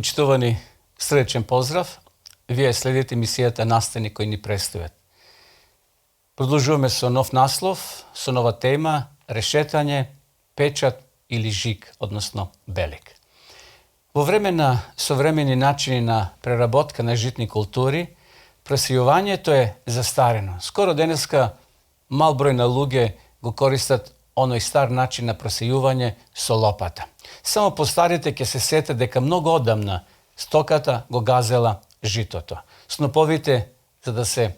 Почитувани, срдечен поздрав. Вие следите мисијата Настани кои ни престојат. Продолжуваме со нов наслов, со нова тема, решетање, печат или жиг, односно белег. Во време на современи начини на преработка на житни култури, пресијувањето е застарено. Скоро денеска мал број на луѓе го користат оној стар начин на пресијување со лопата. Само постарите ќе се сетат дека многу одамна стоката го газела житото. Сноповите, за да се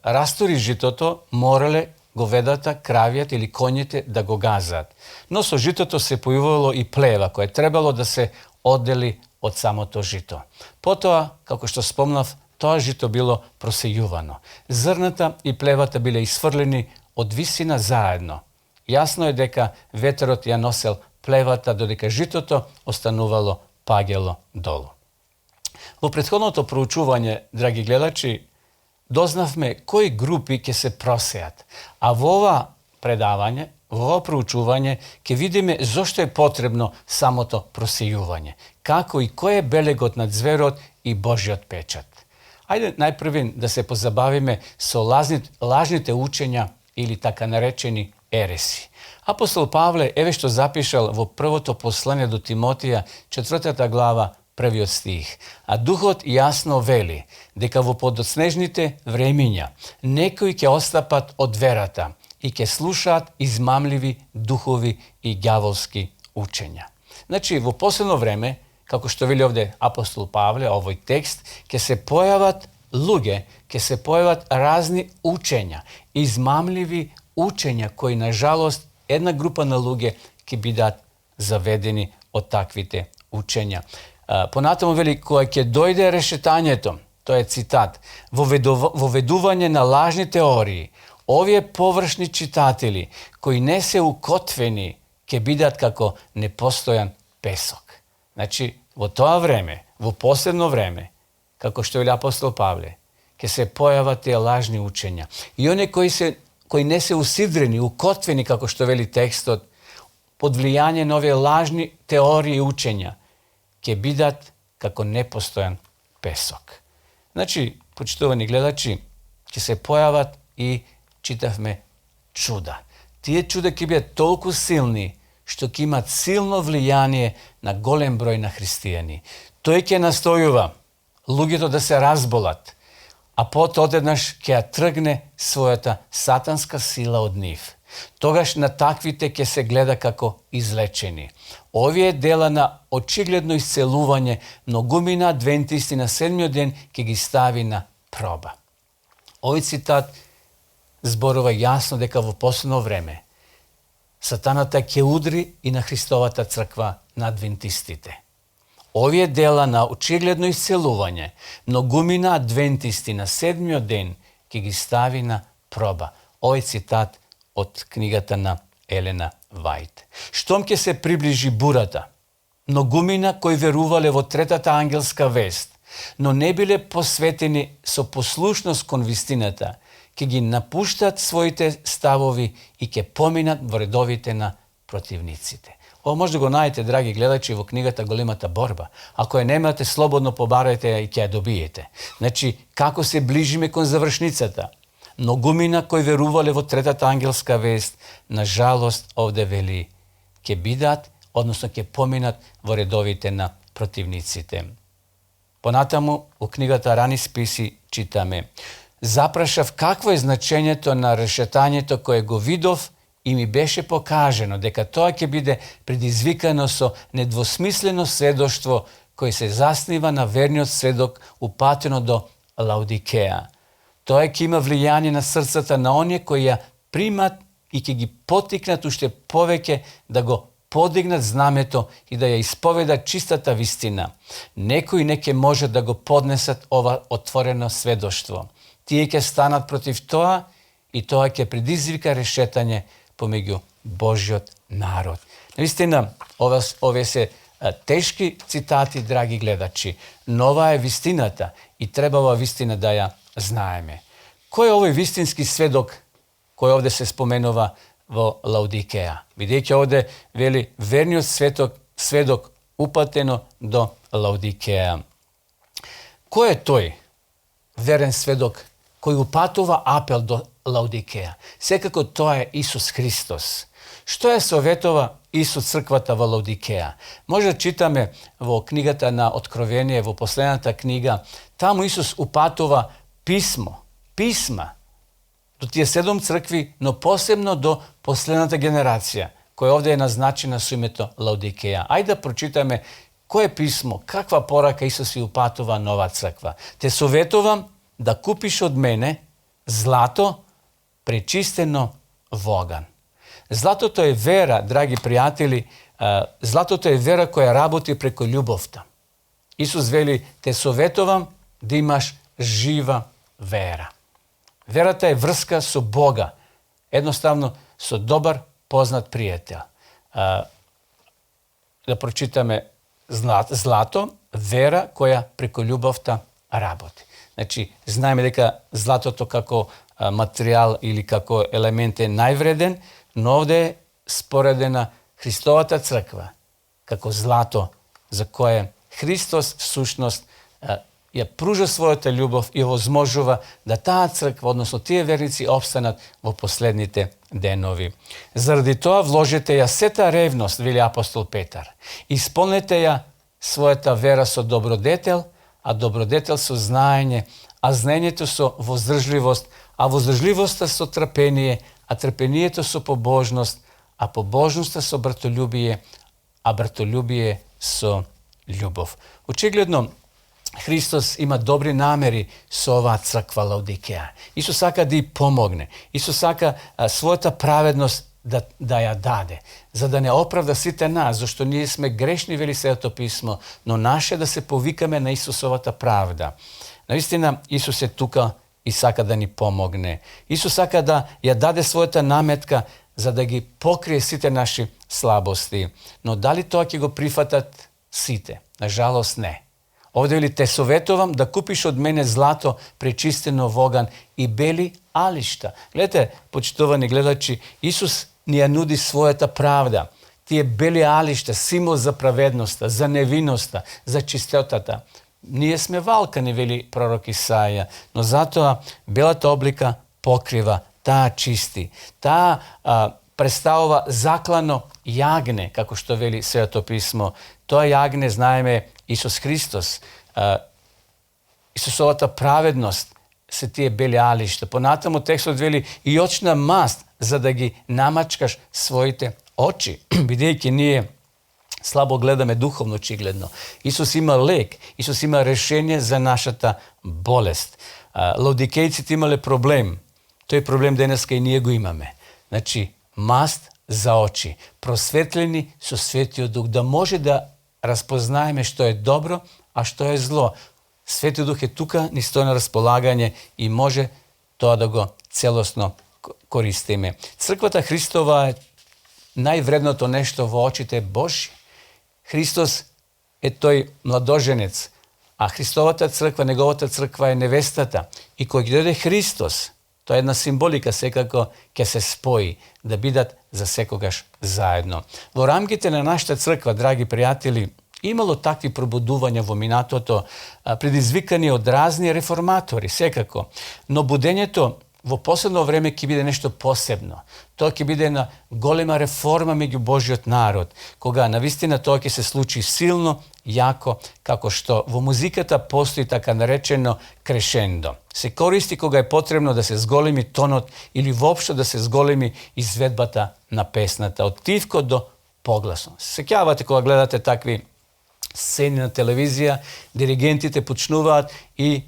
растури житото, морале говедата, кравијата или коњите да го газаат. Но со житото се појавувало и плева, која требало да се оддели од самото жито. Потоа, како што спомнав, тоа жито било просејувано. Зрната и плевата биле исфрлени од висина заедно. Јасно е дека ветерот ја носел плевата, додека житото останувало пагело долу. Во претходното проучување, драги гледачи, дознавме кои групи ќе се просеат, а во ова предавање, во ова проучување, ќе видиме зошто е потребно самото просејување, како и кој е белегот на зверот и Божиот печат. Ајде најпрви да се позабавиме со лажните учења или така наречени ереси. Апостол Павле еве што запишал во првото послание до Тимотија, 4 глава, 1 стих. А Духот јасно вели дека во подоцнежните времиња некои ќе отстапат од верата и ќе слушаат измамливи духови и ѓаволски учења. Значи, во последно време, како што вели овде апостол Павле, овој текст, ќе се појават луѓе, ќе се појават разни учења, измамливи учења кои, на жалост, една група на луѓе ќе бидат заведени од таквите учења. Понатаму вели, кога ќе дојде решетањето, тоа е цитат, воведување на лажни теории, овие површни читатели, кои не се укотвени, ќе бидат како непостојан песок. Значи, во тоа време, во последно време, како што вели апостол Павле, ќе се појават тие лажни учења. И оние кои не се усидрени, укотвени, како што вели текстот, под влијание на овие лажни теории и учења, ќе бидат како непостојан песок. Значи, почитувани гледачи, ќе се појават и читавме чуда. Тие чуда ќе бидат толку силни, што ќе имат силно влијание на голем број на христијани. Тој ќе настојува луѓето да се разболат, а потоа одеднаш ќе ја тргне својата сатанска сила од нив. Тогаш на таквите ќе се гледа како излечени. Овие дела на очигледно исцелување многумина адвентисти на 7-миот ден ќе ги стави на проба. Овој цитат зборува јасно дека во последно време сатаната ќе удри и на Христовата црква на адвентистите. Овие дела на очигледно исцелување многумина адвентисти на 7-миот ден ќе ги стави на проба. Овој цитат од книгата на Елена Вајт. Штом ќе се приближи бурата, многумина кои верувале во третата ангелска вест, но не биле посветени со послушност кон вистината, ќе ги напуштат своите ставови и ќе поминат во редовите на противниците. Ова може да го најдете, драги гледачи, во книгата Големата борба. Ако ја немате, слободно побарајте ја и ќе ја добиете. Значи, како се ближиме кон завршницата? Многумина кои верувале во третата ангелска вест, на жалост овде вели, ќе бидат, односно ќе поминат во редовите на противниците. Понатаму, во книгата Рани списи читаме: запрашав какво е значењето на решетањето кое го видов и ми беше покажено дека тоа ќе биде предизвикано со недвосмислено сведоштво кој се заснива на верниот сведок упатено до Лаудикеја. Тоа ќе има влијание на срцата на оние кои ја примат и ќе ги потикнат уште повеќе да го подигнат знамето и да ја исповедат чистата вистина. Некои не ќе може да го поднесат ова отворено сведоштво. Тие ќе станат против тоа и тоа ќе предизвика решетање помеѓу Божиот народ. Наистина, овие се тешки цитати, драги гледачи, но ова е вистината и треба ова вистина да ја знаеме. Кој е овој вистински сведок кој овде се споменува во Лаудикеја? Видејќи овде вели верниот сведок упатено до Laodikeja. Ko je той верен сведок koji upatува апел до Лаодикеја? Секако тоа е Исус Христос. Што е советова Исус црквата во Лаодикеја? Може да читаме во книгата на Откровение, во последната книга, таму Исус упатува писма до тие 7 цркви, но посебно до последната генерација, која овде е назначена со името Лаодикеја. Ајде да прочитаме кое писмо, каква порака Исус и упатува нова црква. Те советувам да купиш од мене злато пречистено во оган. Златото е вера, драги пријатели, златото е вера која работи преко љубовта. Исус вели, те советувам да имаш жива вера. Верата е врска со Бога, едноставно со добар познат пријател. Да прочитаме злато, вера која преко љубовта работи. Значи, знаеме дека златото како материјал или како елемент е највреден, но овде е споредена Христовата црква како злато за кое Христос всушност ја пружа својата љубов и овозможува да таа црква, односно тие верници, опстанат во последните денови. Заради тоа вложете ја сета ревност, вели апостол Петар. Исполнете ја својата вера со добродетел, а добродетел со знаење, а знаењето со воздржливост, а воздржливоста со трпение, а трпението со побожност, а побожноста со братолюбие, а братолюбие со љубов. Очигледно, Христос има добри намери со оваа црква Лаодикеја. Исус сака да ја помогне. Исус сака својата праведност да ја даде, за да не оправда сите нас, зашто ние сме грешни, вели Светото писмо, но наше да се повикаме на Исусовата правда. Наистина, Исус е тука и сака да ни помогне. Исус сака да ја даде својата наметка за да ги покрие сите наши слабости. Но дали тоа ќе го прифатат сите? На жалост не. Овде вели, те советувам да купиш од мене злато пречистено во оган и бели алишта. Гледате, почитувани гледачи, Исус ни ја нуди својата правда. Тие бели алишта, символ за праведноста, за невиноста, за чистотата. Ние сме валкани, вели пророк Исаја, но затоа белата облика покрива, таа чисти. Таа представува заклано јагне, како што вели Светото писмо. Тоа јагне, знаеме, Исус Христос. Исусовата праведност се тие бели алишта. Понатаму текстот вели и очна маст, за да ги намачкаш своите очи, бидејќи ние слабо гледаме духовно очигледно. Исус има лек, Исус има решение за нашата болест. Лаодикејците имале проблем. Тој проблем денеска и ние го имаме. Значи, маст за очи, просветлени со Светиот Дух, да може да распознаеме што е добро, а што е зло. Светиот Дух е тука, ни стои на располагање и може тоа да го целосно користиме. Црквата Христова е највредното нешто во очите Божи. Христос е тој младоженец, а Христовата црква, неговата црква е невестата. И кој ќе дојде Христос, тоа е една символика, секако ќе се спои, да бидат за секогаш заедно. Во рамките на нашата црква, драги пријатели, имало такви пробудувања во минатото, предизвикани од разни реформатори, секако. Но будењето во последно време ќе биде нешто посебно. Тоа ќе биде една голема реформа меѓу Божиот народ, кога навистина тоа ќе се случи силно, јако, како што во музиката постои така наречено крешендо. Се користи кога е потребно да се зголеми тонот или воопшто да се зголеми изведбата на песната, од тивко до погласно. Сеќавате кога гледате такви сцени на телевизија, диригентите почнуваат и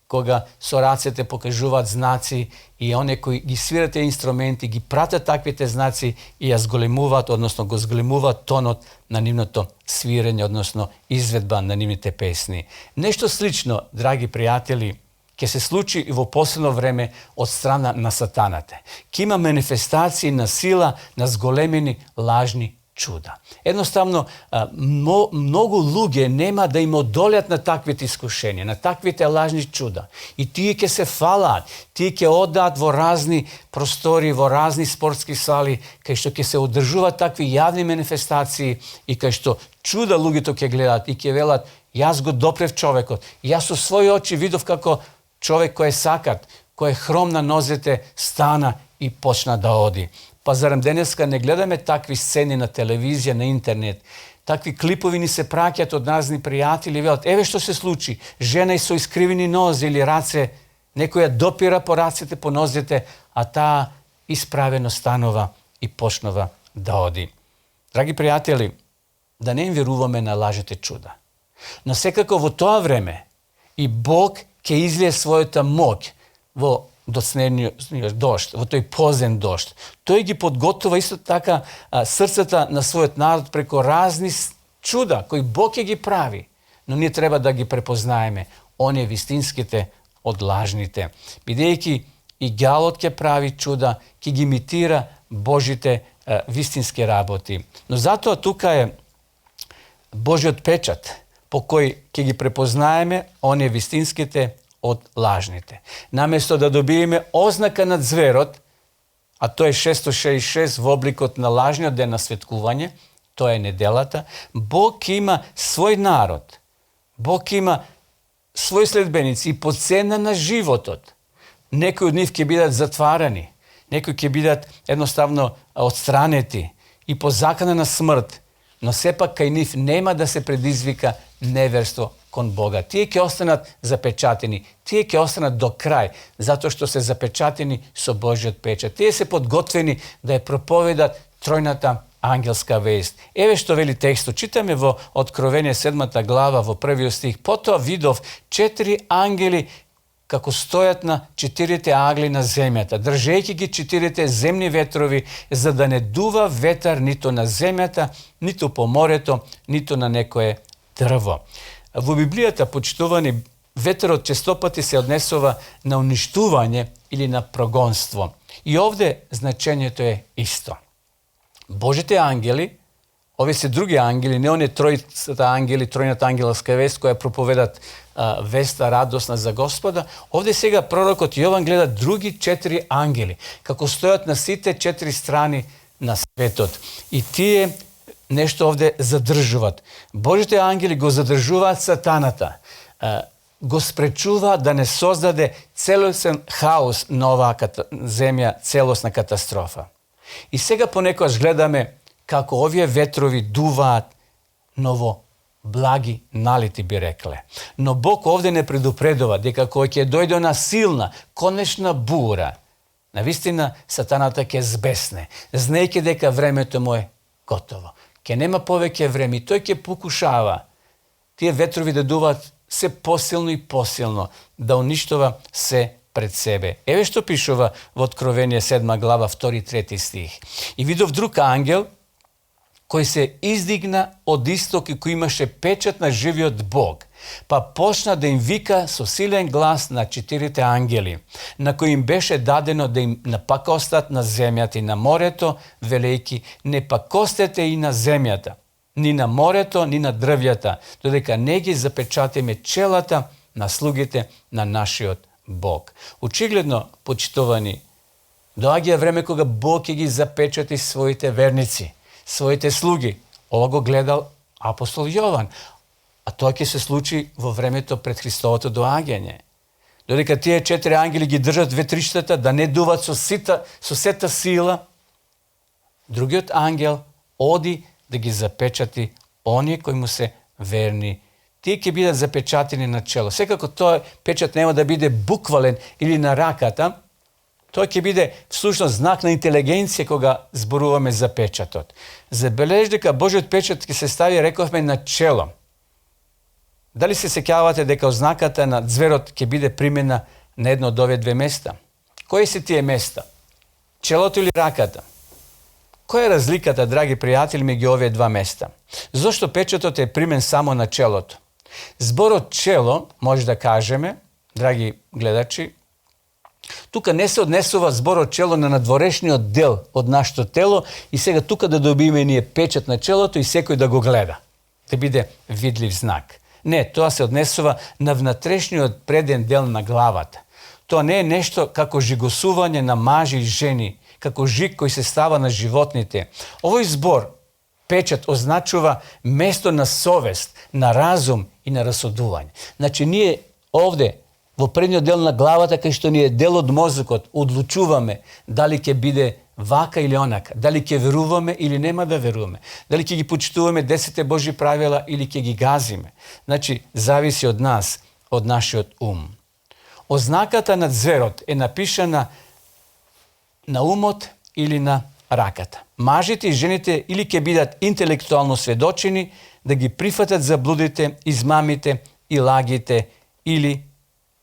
кога со рацете покажуваат знаци и оние кои ги свират тие инструменти, ги пратат таквите знаци и ја зголемуваат, односно го зголемуваат тонот на нивното свирење, односно изведба на нивните песни. Нешто слично, драги пријатели, ќе се случи и во последно време од страна на сатаната. Ќе има манифестации на сила, на зголемени лажни чуда. Едноставно, многу луѓе нема да им одолеат на таквите искушенија, на таквите лажни чуда. И тие ќе се фалаат, тие ќе одат во разни простори, во разни спортски сали, кај што ќе се одржуваат такви јавни манифестации и кај што чуда луѓето ќе гледат и ќе велат Јас го допрев човекот. Јас со своји очи видов како човек кој е сакат, кој е хром на нозете, стана и почна да оди. Па зарем денеска не гледаме такви сцени на телевизија, на интернет? Такви клипови ни се праќаат од разни пријатели, велат, еве што се случи, жена и со искривени нозе или раце, некоја допира по рацете, по нозете, а таа исправено станува и почнува да оди. Драги пријатели, да не им веруваме на лажите чуда. Но секако во тоа време и Бог ќе излие својата моќ во доцнениот дожд, во тој позен дожд. Тој ги подготова исто така срцата на својот народ преко разни чуда кои Бог ќе ги прави. Но ние треба да ги препознаеме оние вистинските од лажните. Бидејќи и ѓавот ќе прави чуда, ќе ги имитира Божите вистински работи. Но затоа тука е Божиот печат по кој ќе ги препознаеме оние вистинските од лажните. Наместо да добиеме ознака на зверот, а тоа е 666 во обликот на лажниот ден на светкување, тоа е неделата, Бог има свој народ. Бог има своји следбеници и по цена на животот. Некои од нив ќе бидат затварани, некои ќе бидат едноставно отстранети и по закана на смрт, но сепак кај нив нема да се предизвика неверство кон Бога. Тие ќе останат запечатени, тие ќе останат до крај, затоа што се запечатени со Божиот печат. Тие се подготвени да ја проповедат тројната ангелска вест. Еве што вели текстот. Читаме во Откровение 7 глава во првиот стих. Потоа видов 4 ангели како стојат на 4 агли на земјата, држејќи ги 4 земни ветрови, за да не дува ветар ниту на земјата, ниту по морето, ниту на некое дрво. Во Библијата, почитувани, ветерот честопати се однесува на уништување или на прогонство. И овде значењето е исто. Божите ангели, овие се други ангели, не оние тројцата ангели, тројната ангелска вест која проповедат веста радосна за Господа. Овде сега пророкот Јован гледа други 4 ангели, како стојат на сите 4 страни на светот. И тие нешто овде задржуваат. Божите ангели го задржуваат сатаната, го спречува да не создаде целосен хаос на оваа земја, целосна катастрофа. И сега понекогаш гледаме како овие ветрови дуваат, но во благи налети би рекле. Но Бог овде не предупредува дека кој ќе дојде на силна, конечна бура, навистина сатаната ќе збесне, знаејќи дека времето му е готово. Ке нема повеќе време и тој ќе покушава тие ветрови да дуваат се посилно и посилно, да уништува се пред себе. Еве што пишува во Откровение 7 глава 2-3 стих. И видов друг ангел кој се издигна од исток и кој имаше печат на живиот Бог, па почна да им вика со силен глас на 4 ангели, на кои им беше дадено да им напакостат на земјата и на морето, велејки, не пакостете и на земјата, ни на морето, ни на дрвјата, додека не ги запечатиме челата на слугите на нашиот Бог. Очигледно, почитувани, доаѓа време кога Бог ќе ги запечати своите верници, своите слуги. Ова го гледал апостол Јован. А тоа ќе се случи во времето пред Христовото доаѓање. Додека тие 4 ангели ги држат ветриштата да не дуват со сета сила, другиот ангел оди да ги запечати оние кои му се верни. Тие ќе бидат запечатени на чело. Секако тој печат нема да биде буквален или на раката, тој ќе биде всушност знак на интелигенција кога зборуваме за печатот. Забележи дека Божиот печат ќе се стави, рековме, на чело. Дали се сеќавате дека ознаката на зверот ќе биде примена на едно од овие две места? Кои се тие места? Челото или раката? Која е разликата, драги пријатели, меѓу овие два места? Зошто печатот е примен само на челото? Зборот чело, може да кажеме, драги гледачи, тука не се однесува зборот чело на надворешниот дел од нашето тело и сега тука да добиеме ние печат на челото и секој да го гледа, да биде видлив знак. Не, тоа се однесува на внатрешниот преден дел на главата. Тоа не е нешто како жигосување на мажи и жени, како жиг кој се става на животните. Овој збор Pečat označava mesto na совест, на разум и на расудување. Значи, ние овде, во предниот дел на главата, кај што ни е дел од мозокот, одлучуваме дали ќе биде вака или онака, дали ќе веруваме или нема да веруваме, дали ќе ги почитуваме 10 Божи правила или ќе ги газиме. Значи, зависи од нас, од нашиот ум. Ознаката на зверот е напишана на умот или на раката. Мажите и жените или ќе бидат интелектуално сведочени да ги прифатат заблудите, измамите и лагите, или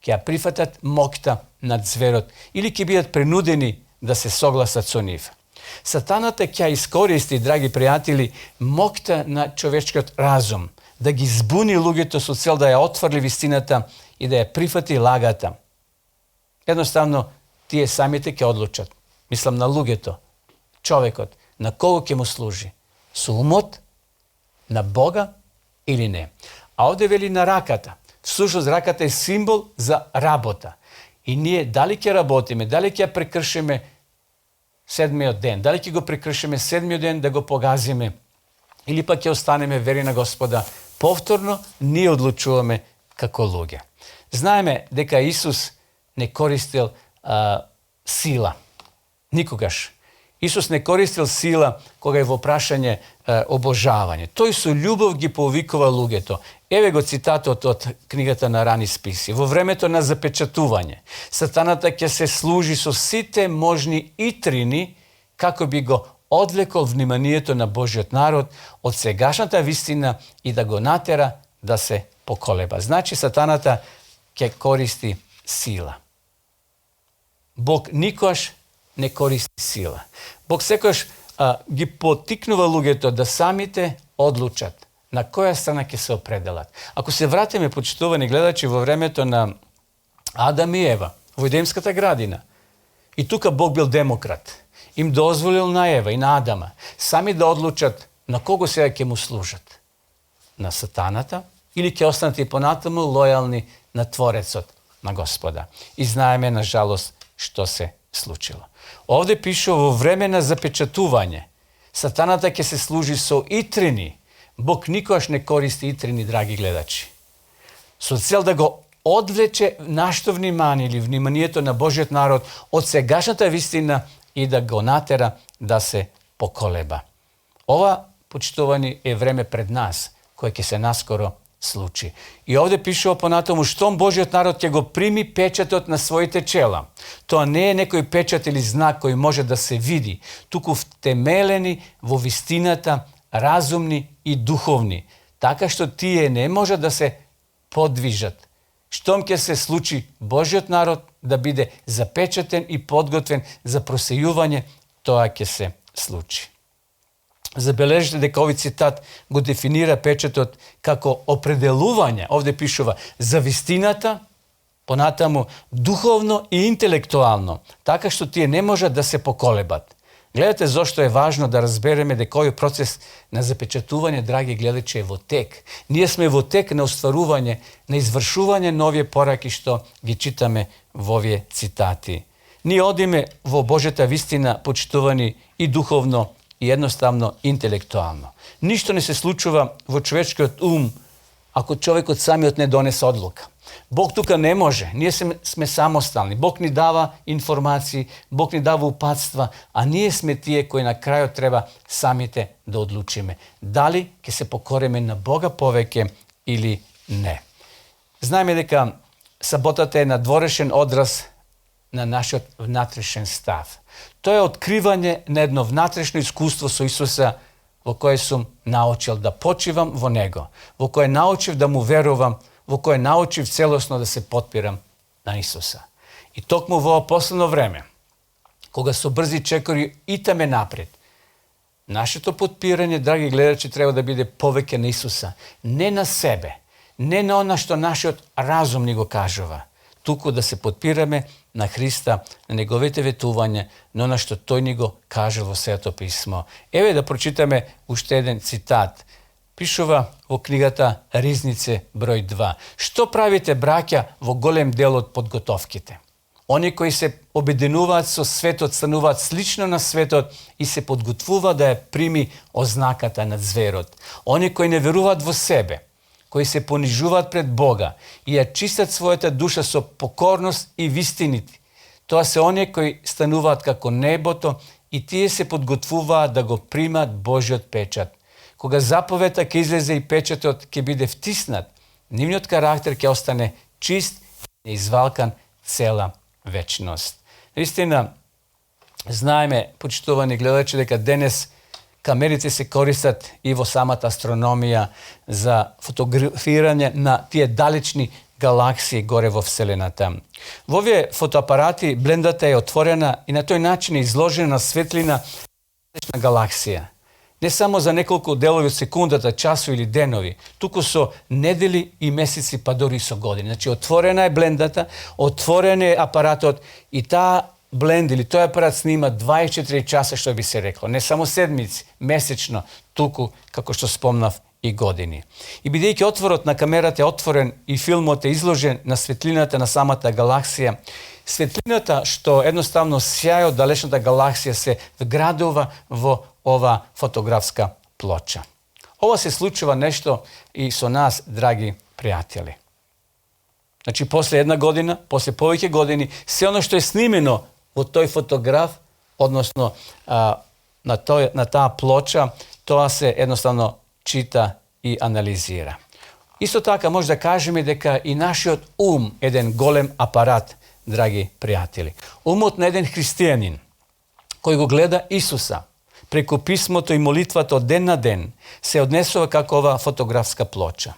ќе ја прифатат моќта над зверот, или ќе бидат принудени да се согласат со нив. Сатаната ќе искористи, драги пријатели, моќта на човечкиот разум, да ги збуни луѓето со цел да ја отфрли вистината и да ја прифати лагата. Едноставно, тие самите ќе одлучат. Мислам на луѓето, човекот, на кого ќе му служи? Со умот, на Бога или не? А овде вели на раката. Всушност раката е символ за работа. И ние дали ќе работиме, дали ќе ја прекршиме седмиот ден, дали ќе го прекршиме седмиот ден да го погазиме, или пак ќе останеме вери на Господа, повторно ние одлучуваме како луѓе. Знаеме дека Исус не користил сила. Никогаш. Исус не користил сила кога е во прашање обожавање. Тој со љубов ги повикува луѓето. Еве го цитатот од книгата на Рани списи. Во времето на запечатување, сатаната ќе се служи со сите можни итрини како би го одвлекол вниманието на Божиот народ од сегашната вистина и да го натера да се поколеба. Значи сатаната ќе користи сила. Бог никош не користи сила. Бог секојаш ги потикнува луѓето да самите одлучат на која страна ќе се определат. Ако се вратиме, почитувани гледачи, во времето на Адам и Ева, во Едемската градина, и тука Бог бил демократ, им дозволил на Ева и на Адама сами да одлучат на кого сега ќе му служат. На сатаната или ќе останат и понатаму лојални на Творецот, на Господа. И знаеме, на жалост, што се случило. Овде пише во време на запечатување. Сатаната ќе се служи со итрини. Бог никош не користи итрини, драги гледачи. Со цел да го одвлече нашето внимание или вниманието на Божиот народ од сегашната вистина и да го натера да се поколеба. Ова, почитувани, е време пред нас, кое ќе се наскоро случи. И овде пишува понатаму, штом Божиот народ ќе го прими печатот на своите чела. Тоа не е некој печат или знак кој може да се види, туку втемелени во вистината, разумни и духовни, така што тие не може да се подвижат. Штом ќе се случи Божиот народ да биде запечатен и подготвен за просејување, тоа ќе се случи. Забележите дека овој цитат го дефинира печатот како определување, овде пишува, за вистината, понатаму духовно и интелектуално, така што тие не можат да се поколебат. Гледате зошто е важно да разбереме дека овој процес на запечатување, драги гледачи, е во тек. Ние сме во тек на остварување, на извршување на овие пораки што ги читаме во овие цитати. Ние одиме во Божјата вистина, почитувани и духовно, и едноставно интелектуално. Ништо не се случува во човечкиот ум ако човекот самиот не донесе одлука. Бог тука не може. Ние сме самостални. Бог ни дава информации, Бог ни дава упатства, а ние сме тие кои на крајот треба самите да одлучиме дали ќе се покориме на Бога повеќе или не. Знаеме дека саботата е надворешен одраз на нашиот внатрешен став. Тоа е откривање на едно внатрешно искуство со Исуса, во кое сум научил да почивам во Него, во кое научив да му верувам, во кое научив целосно да се потпирам на Исуса. И токму во ова последно време, кога со брзи чекори итаме напред, нашето потпирање, драги гледачи, треба да биде повеќе на Исуса, не на себе, не на она што нашиот разум ни го кажува, туку да се потпираме на Христа, на неговите ветувања, на она што тој ни го каже во Светото писмо. Еве да прочитаме уште еден цитат. Пишува во книгата Ризнице број 2. Што правите, браќа, во голем дел од подготовките? Oni koji se objedинуваат со светот, стануваат слично на светот и се подготвува да ја прими ознаката на зверот. Они кои не веруваат во себе, кои се понижуваат пред Бога и ја чистат својата душа со покорност и вистините. Тоа се оние кои стануваат како небото и тие се подготвуваат да го примат Божиот печат. Кога заповета ќе излезе и печатот ќе биде втиснат, нивниот карактер ќе остане чист и извалкан цела вечност. Наистина, знаеме, почитувани гледачи, дека денес камерите се користат и во самата астрономија за фотографирање на тие далечни галаксии горе во Вселената. Во овие фотоапарати блендата е отворена и на тој начин е изложена на светлина далечна галаксија. Не само за неколку делови од секундата, часу или денови, туку со недели и месеци, па дори со години. Значи, отворена е блендата, отворен е апаратот и таа бленд или тој апарат снима 24 часа, што би се рекло. Не само седмици, месечно, туку, како што спомнав, и години. И бидејќи отворот на камерата е отворен и филмот е изложен на светлината на самата галаксија, светлината што едноставно сјај од далечната галаксија се вградува во ова фотографска плоча. Ова се случува нешто и со нас, драги пријатели. Значи, после една година, после повеќе години, се оно што е снимено во тој фотограф, односно на таа плоча, тоа се едноставно чита и анализира. Исто така може да кажеме дека и нашиот ум е еден голем апарат, драги пријатели. Умот на еден христијанин кој го гледа Исуса преку писмото и молитвата од ден на ден се однесува како ова фотографска плоча.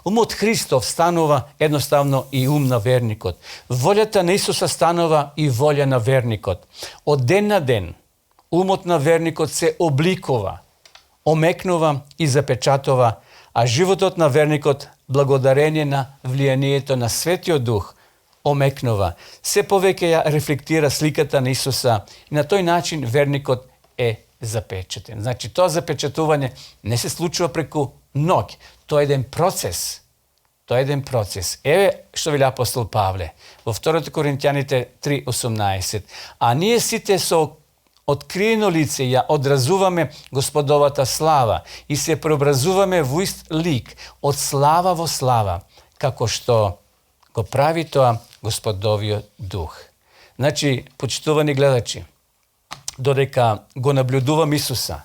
Умот Христов станува едноставно и ум на верникот. Волјата на Исуса станува и волја на верникот. Од ден на ден умот на верникот се обликува, омекнува и запечатува, а животот на верникот, благодарение на влијанието на Светиот Дух, омекнува. Се повеќе ја рефлектира сликата на Исуса и на тој начин верникот е запечатен. Значи, тоа запечатување не се случува преку ноќ. Тоа е еден процес. Тоа е еден процес. Еве што вели апостол Павле во 2 Коринтјаните 3:18. А ние сите со откриено лице ја одразуваме Господовата слава и се преобразуваме во ист лик од слава во слава, како што го прави тоа Господовиот Дух. Значи, почитувани гледачи, додека го наблюдувам Исуса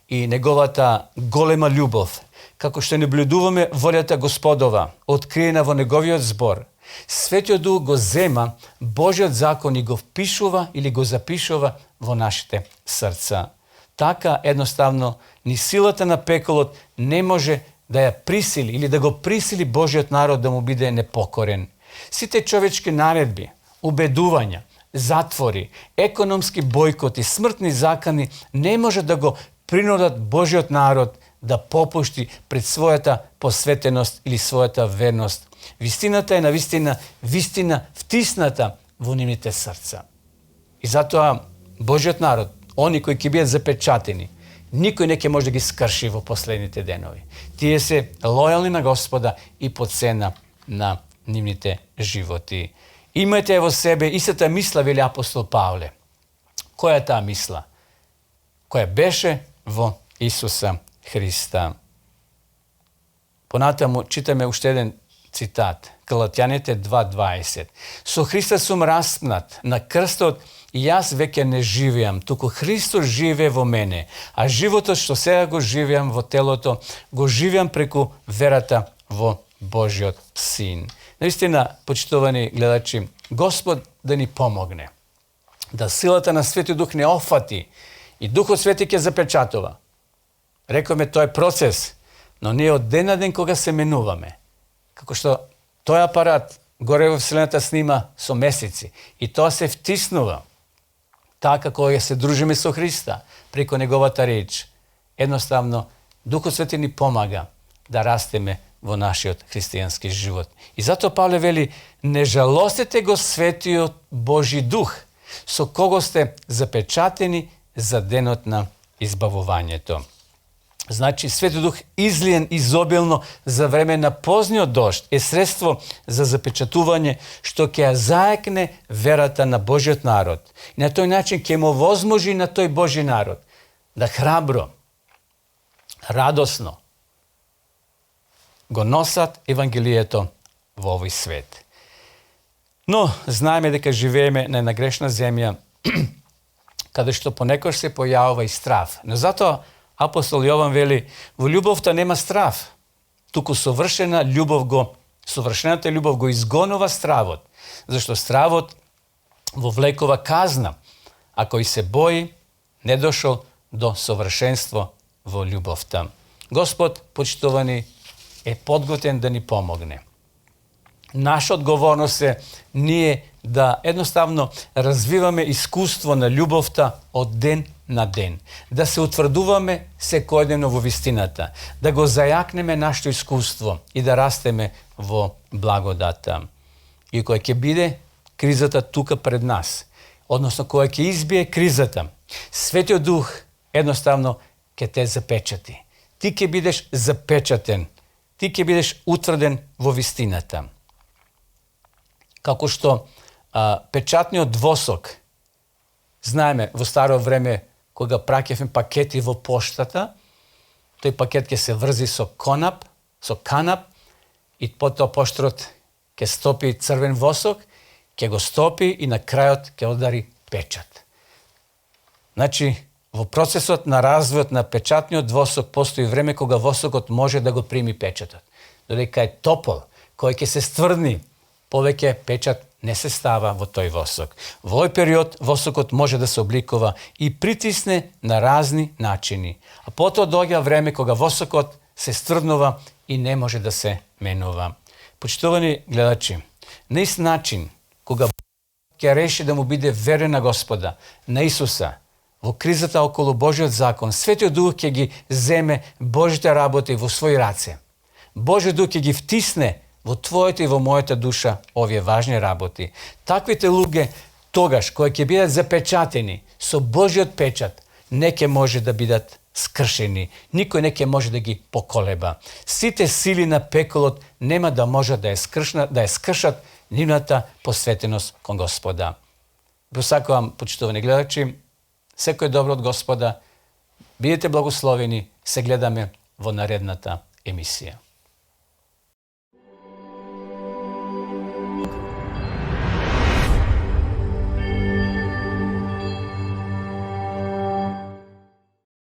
и неговата голема љубов, како што наблюдуваме волјата Господова, откриена во неговиот збор, Светиот Дух го зема Божиот закон и го впишува или го запишува во нашите срца. Така, едноставно, ни силата на пеколот не може да ја присили или да го присили Божиот народ да му биде непокорен. Сите човечки наредби, убедувања, затвори, економски бојкоти, смртни закани не може да го принудат Божиот народ да попушти пред својата посветеност или својата верност. Вистината е навистина вистина втисната во нивните срца. И затоа Божиот народ, они кои ќе бидат запечатени, никој не ќе може да ги скрши во последните денови. Тие се лојални на Господа и по цена на нивните животи. Имајте во себе истата мисла, вели апостол Павле. Која е таа мисла? Која беше во Исуса Христа. Понатаму читаме уште еден цитат. Галатјаните 2:20. Со Христа сум распнат на крстот и јас веќе не живеам, туку Христос живее во мене, а животот што сега го живеам во телото, го живеам преку верата во Божиот Син. Наистина, почитувани гледачи, Господ да ни помогне, да силата на Светиот Дух не офати и Духот Свети ќе запечатува. Рековме, тоа е процес, но ние од ден на ден кога се менуваме, како што тој апарат горе во Вселената снима со месеци и тоа се втиснува, така кога се дружиме со Христа преку неговата реч, едноставно Духот Свети ни помага да растеме во нашиот христијански живот. И затоа Павле вели, не жалостете го Светиот Божи Дух, со кого сте запечатени за денот на избавувањето. Значи, Свети Дух излиен изобилно за време на позниот дожд е средство за запечатување што ќе ја заекне верата на Божиот народ. И на тој начин ќе му возможи на тој Божи народ да храбро, радосно го носат Евангелието во овој свет. Но знаеме дека живееме на една грешна земја каде што понекогаш се појавува и страв. Но затоа апостол Јован вели, во љубовта нема страв, туку совршената љубов го изгонува стравот, зашто стравот вовлекува казна, а кој се бои не дошол до совршенство во љубовта. Господ, почитувани, е подготвен да ни помогне. Наша одговорност е ние да едноставно развиваме искуство на љубовта од ден на ден. Да се утврдуваме секојдневно во вистината. Да го зајакнеме нашето искуство и да растеме во благодата. И која ќе биде кризата тука пред нас, односно која ќе избие кризата, Светиот Дух едноставно ќе те запечати. Ти ќе бидеш запечатен. Ти ќе бидеш утврден во вистината. Како што печатниот двосок, знаеме, во старо време, кога праќавме пакети во поштата, тој пакет ќе се врзи со канап, и потоа поштарот ќе стопи црвен восок, ќе го стопи и на крајот ќе удари печат. Значи, во процесот на развојот на печатниот двосок постои време кога восокот може да го прими печатот. Додека е топол, кој ќе се стврдни, повеќе печат не се става во тој восок. Во овој период восокот може да се обликува и притисне на разни начини. А потоа доаѓа време кога восокот се стрднува и не може да се менува. Почитувани гледачи, на ист начин кога ќе реши да му биде верен на Господа, на Исуса, во кризата околу Божиот закон, Светиот Дух ќе ги земе Божите работи во своји раце. Божиот Дух ќе ги втисне во твојата и во мојата душа овие важни работи. Таквите луѓе тогаш кои ќе бидат запечатени со Божиот печат, не ќе може да бидат скршени. Никој не ќе може да ги поколеба. Сите сили на пеколот нема да можат да ја скршат нивната посветеност кон Господа. Посакувам, почитувани гледачи, секој добро од Господа. Бидете благословени, се гледаме во наредната емисија.